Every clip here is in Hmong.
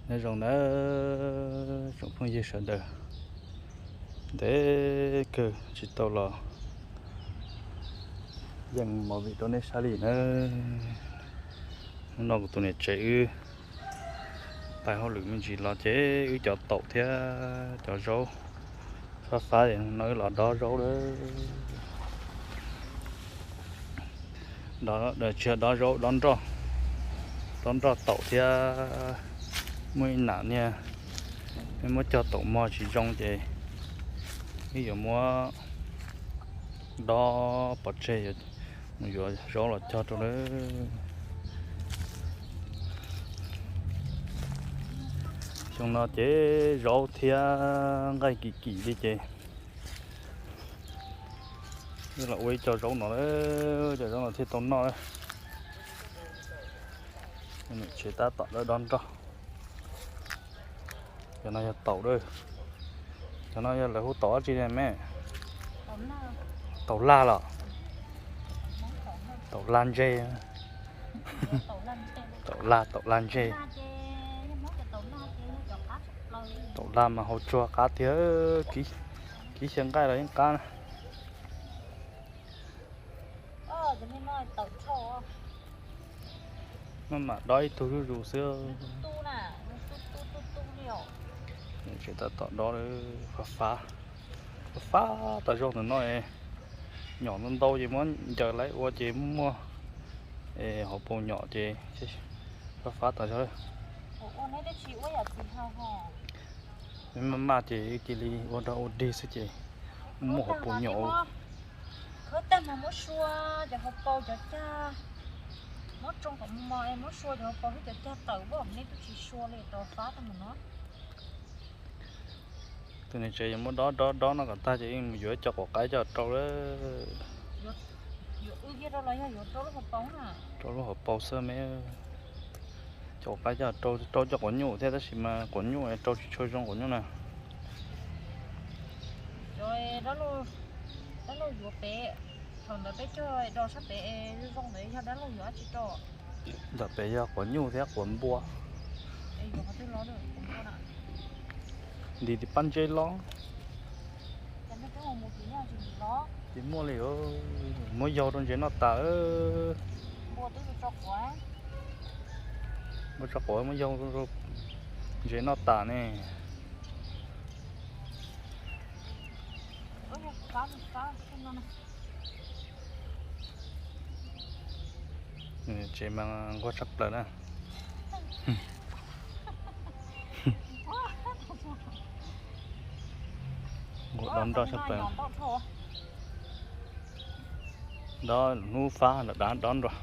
Nyob zoo nawb tsoom phooj ywg sawv daws, ntev kawg tsis tau los yeej movie rau nej saib li nawb. Hnub no kuv tus niam tsev wb pais hauj lwm me ntsis los ces wb cov taum thiab cov zaub fab fab es no wb los dob zaub lawm. Tsis yog dob zaub, dob nroj, dob nroj taum thiab muaj ib nam niag muab cog taum mog tsis zoo ces wb yuav muab dob pov tseg, mus yuav zaub los cog rau lawm. Xyoo no ces zaub thiab nqaij kim kim li ces wb los ua ib co zaub no, cov zaub no thiaj tau noj. Tsev tab tom dob dob nroj. Cov no yog taum, cov no yog lawv hu taum dab tsi ne me? Taum laj los? Taum laj ntseg. Taum laj, taum laj ntseg. Taum laj mas haus tsuag qab tiag, kib xyaw nqaij los yeej qab na. Maj mam dob ib tug zuj zus xwb. Tsev tab tom dob, fab fab, fab fab tas zog ntawm no. Nyom ntau ntau ces muab ncaws lawv ua ces muaj hauv paus nyom ces fab fab tas zog. Maj maj ces cia li ua dog ua dig xwb ces muaj hauv paus nyom. Khawb tag mas muab sua cov hauv paus cov cag, muab tsoo kom mos mos es muab sua cov hauv paus thiab cov cag tawm, nej twb tsis sua li, rau fab tag mus no. Tus niam tsev yuav muab dob dob dob no kom tag ces mus yuav cov quav qaib coj rau lawm. Rau lub hauv paus xwb me. Cov quav qaib coj rau, rau cov quav nyuj thiab tab sis mas quav nyuj rau tsis tshua zoo quav nyuj na. Dab laug yuav pem, thaum ntawd peb cog do sab pem zoo ntawd yog dab laug yuav dab tsi rau? Ntawm pem yog quav nyuj thiab quav npua. Ntim tim pab ntse los. Tsis muaj li, muab yaug rau ntses noj tas. Muab tso quav, muab yaug rau ntses noj tas ne. Tsev mas nquag tshaj plaws na. Nquag dob nroj tshaj plaws. Dob hnub fab lawm dav dob nroj.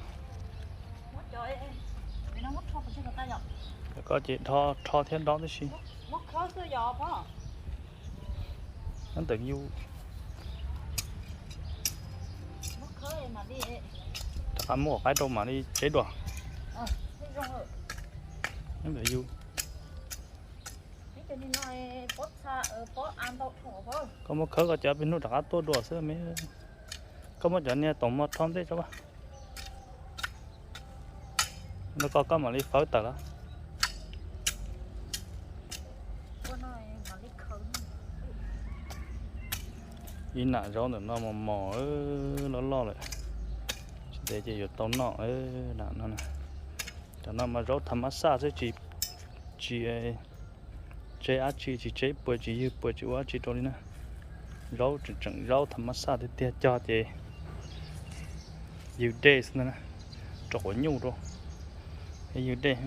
Koj ces rho thiab dob tib si. Ntawm yus, rov qab muab quav qaib rau mam li tseb dua. Ntawm yus. Koj muab khawb koj cov peb hnub rov qab tuaj dua xwb me. Koj muab cov niag taum mog rho ntej tso. Koj, koj mam li fawb tawm los. Ib nam zaub ntawm no mos mos loj loj lawm. Tsis ntev ces yuav tau noj nam no. Cov no mas zaub tham mab xaj xwb, tsis, tsis tseb dab tsi, tsis tseb puas, tsis ywg puas, tsis ua dab tsi rau li na. Zaub tseem tseem zaub tham mab xaj tiag tiag, cog ces ywg dej xwb na, rau quav nyuj rau, ywg dej.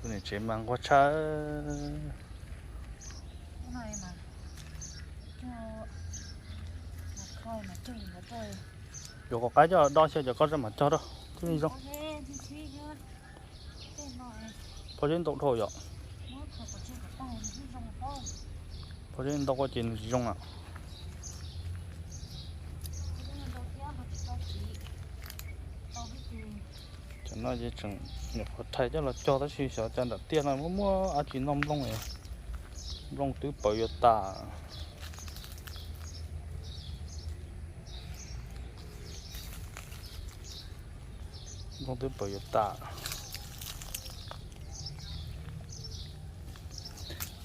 Tus niam tsev mas nquag tshaj. Yuav quav qaib coj dob xyaw cov koj tso mam cog rau thiaj li zoo. Pob zeb ntau dhau yom. Pob zeb ntau ces nws tsis zoo lawm. No ces tseem nyuam qhuav rhais coj los cog tab sis xyov cas nram tiaj no muaj muaj dab tsi noj nplooj, nplooj twb pawv yuav tas. Nplooj twb pawv yuav tas.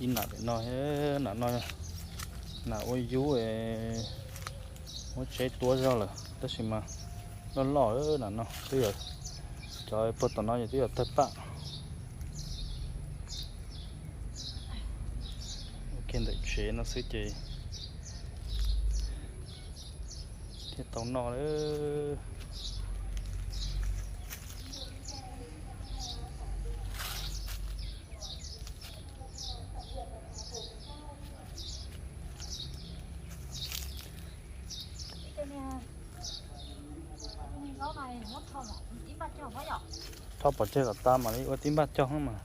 Ib nam pem no, nam no, nam ua yub, muab tseb tuab zog lawm tab sis mas loj loj, nam no twb yog, cov puag tom no ces twb yog tawg paj. Ua kiag ntawm tsev no xwb ces thiaj tau noj lawm. Rho pov tseg kom tas mam li ua tib npaj cog mas.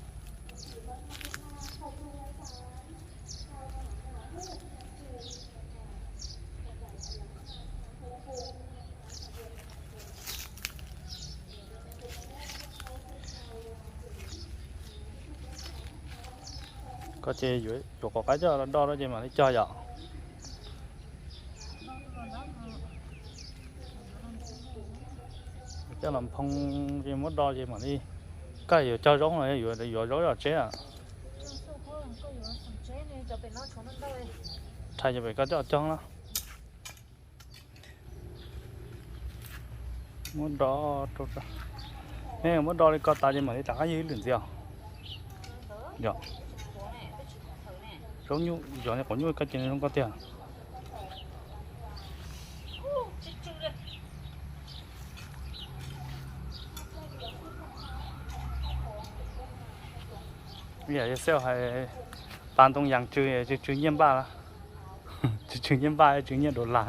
Koj ces yuav kom qaib coj do do ces mam li cog yom. Coj los nphoo ces muab do ces mam li, koj yuav cog zaub los yuav zaub yom tseb a. Rhais cov pem koj coj cog na. Muab do, muab do li ko tas ces mam li rov qab ywg ib lwm ntxiv os. Yog, zaub nyuj yog li quav nyuj koj cia zoo koj tiag. Yam xeej hais pas ntoo yas tsw, tsw nyiaj npaj, tsw nyiaj npaj tsw nyiaj dollar.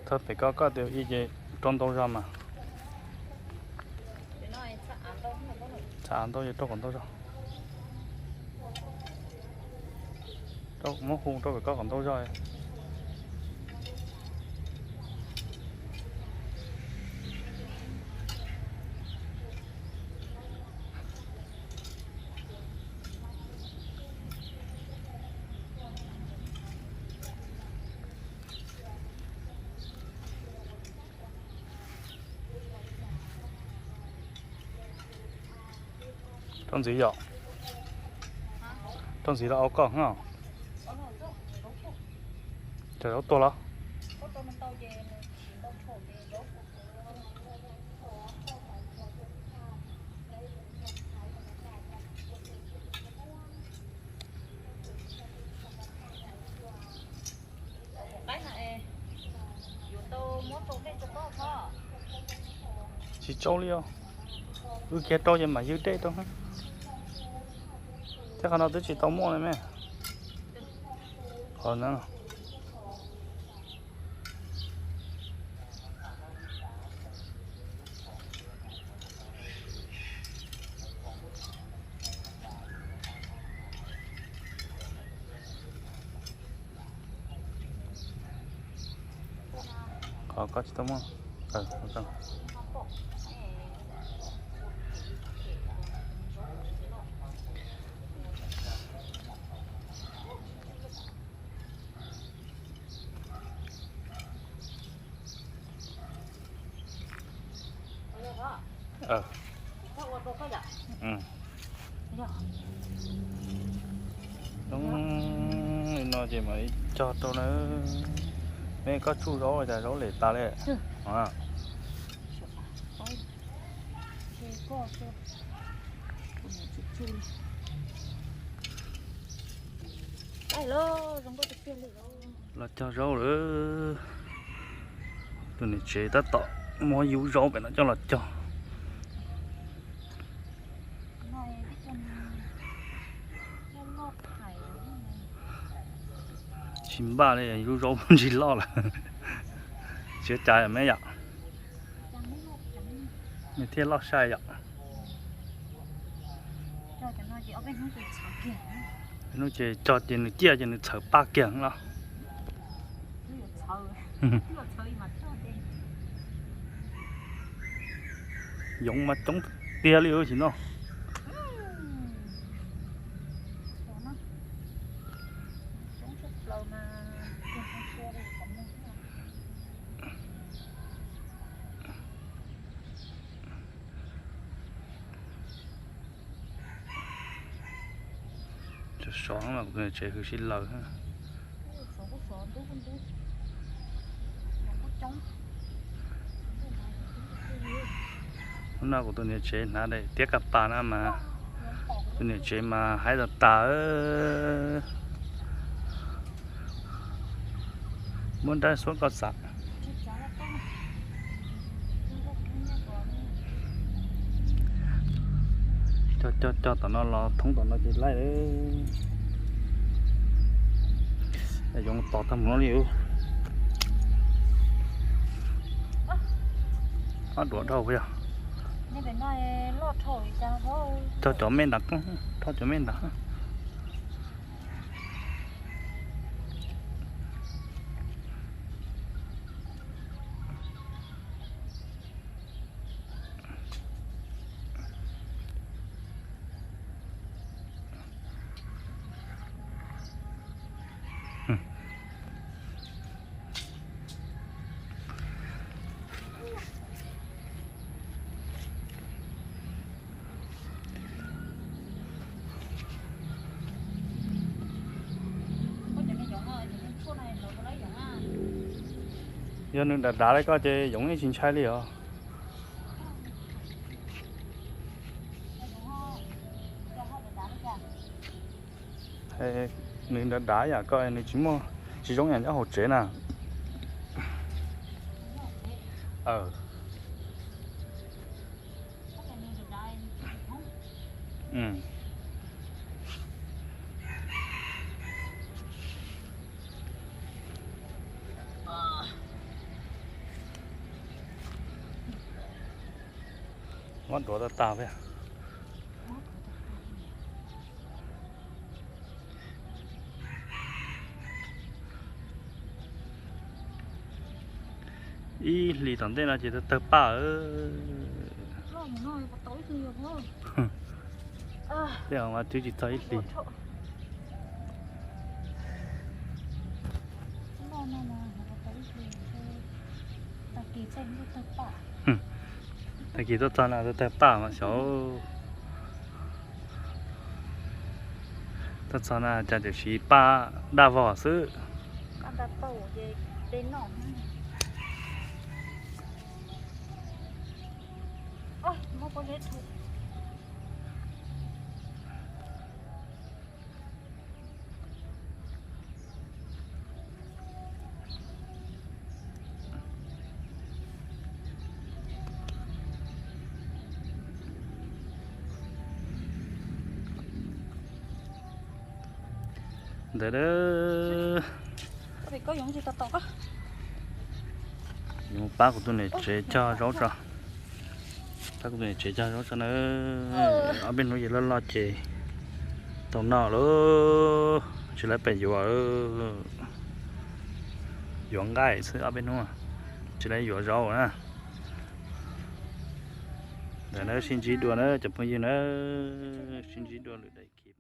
Thawj pem koj, koj tias ib ces rau ntau zog mas. Txham av ntau ces rau kom ntau zog. Muab hu rau pem koj kom ntau zog. Rau ntxiv yom? Rau ntxiv los au koj hos. Cov zaub tuag los? Tsis tsau li os. Wb kiag rau ces mam ywg dej rau. Thiab qhov no twb tsis tau muaj li me. Qhov no. Qhov ko tsis tau muaj. Li no ces mam li cog rau na. Me koj tsuj zaub cas zaub lem tas li. Los cog zaub lawm. Tus niam tsev tab tom muab yub zaub pem no coj los cog. Tsis npaj li, yub zaub ntsis loj lawm. Tsis ua cas me yom. Nws thiaj loj sai yom. Hnub ces cog ces nws ciaj ces nws txhawv paj kiag los. Yoov mas coob tiag li ub sim no. Sov no kuv tus niam tsev hws sib laws. Hnub no kuv tus niam tsev hnav daim tiab ka pas na mas, tus niam tsev mas haib tas tas. Muab nrab xuab koj xav. Cog cog cog tom no los thoob tom no ces laij. Yoov tos tag mus no li. Ob duav dhau yog. Cog cov me nrad, thauj cov me nrad. Yog nws dav dav li koj ces yoov yeej tsis ntshai li os. Nws dav dav yam koj nws tsis muaj, tsis zoo yam nyob hauv tsev na. Muab duav tag tag thiab. Ib hlis tom ntej no ces tawg tawg paj. Tej mas twb tsis txog ib hlis. Tag kis tuaj txog na tawg tawg paj mas xyov. Tuaj txog na cas tseem siv paj daj vog xwb. Ntawd, yuav pab kuv tus niam tsev cog zaub tso. Pab kuv tus niam tsev cog zaub tso na. Ob peb hnub ces loj loj ces tau noj lawm, tsis lawv pem yuav, yuav nqaij xwb ob peb hnub, tsis lawv yuav zaub na. Ntawm na sib ntsib dua na cov phooj ywg na, sib ntsib dua lwm daim clip.